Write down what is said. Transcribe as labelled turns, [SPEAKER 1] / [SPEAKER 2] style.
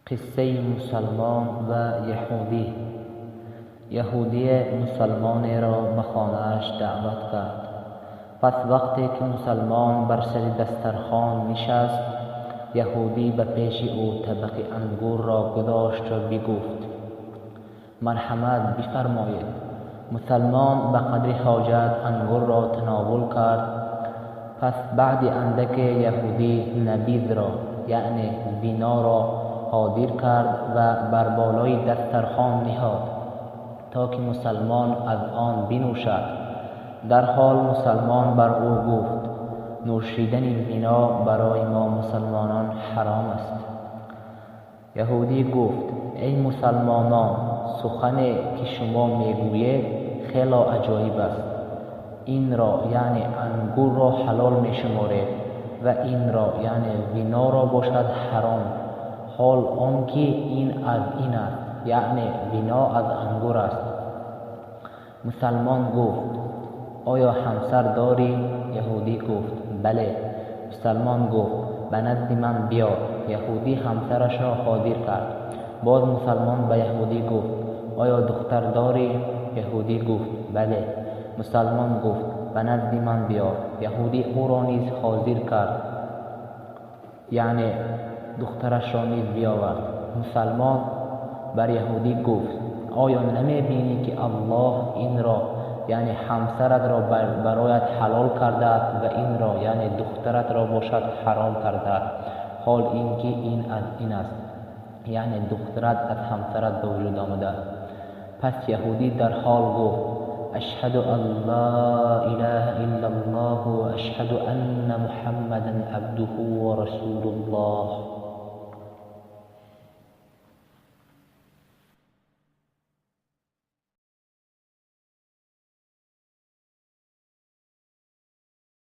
[SPEAKER 1] Қиссаи мусалмон ва яҳудӣ. Яҳудие мусалмонеро ба хонааш даъват кард. Пас вақте ки мусалмон бар сари дастархон нишаст, яҳудӣ ба пеши ӯ табақи ангурро гузошт ва бигуфт: марҳамат бифармоед. Мусалмон ба қадри ҳоҷат ангурро тановул кард. Пас баъди андаке яҳудӣ набизро, яъне виноро ҳодир кард ва бар болои дастархон ниҳод, то ки мусалмон аз он бинӯшад. Дарҳол мусалмон бар ӯ гуфт: нӯшидани вино барои мо мусалмонон ҳаром аст. Яҳудӣ гуфт: эй мусалмонон, сухане ки шумо мегӯед хело аҷоиб аст. Инро, яъне ангурро, ҳалол мешуморед ва инро, яъне виноро, бошад ҳаром, ҳол он ки ин аз ин аст, яъне вино аз ангур аст. Мусалмон гуфт: оё ҳамсар дорӣ? Яҳудӣ гуфт: бале. Мусалмон гуфт: ба назди ман биёр. Яҳудӣ ҳамсарашро ҳозир кард. Боз мусалмон ба яҳудӣ гуфт: оё духтар дорӣ? Яҳудӣ гуфт: бале. Мусалмон гуфт: ба назди ман биёр. Яҳудӣ ӯро низ ҳозир кард, яъне духтарашро низ биёвард. Мусалмон бар яҳудӣ гуфт: оё намебинӣ ки Аллоҳ инро, яъне ҳамсаратро, бароят ҳалол кардааст ва инро, яъне духтаратро, бошад ҳаром кардааст, ҳол ин ки ин аз ин аст, яъне духтарат аз ҳамсарат ба вуҷуд омадааст. Пас яҳудӣ дарҳол гуфт: ашҳаду ан ла илаҳа иллаллоҳ ва ашҳаду анна муҳаммадан абдуҳу ва расулуллоҳ.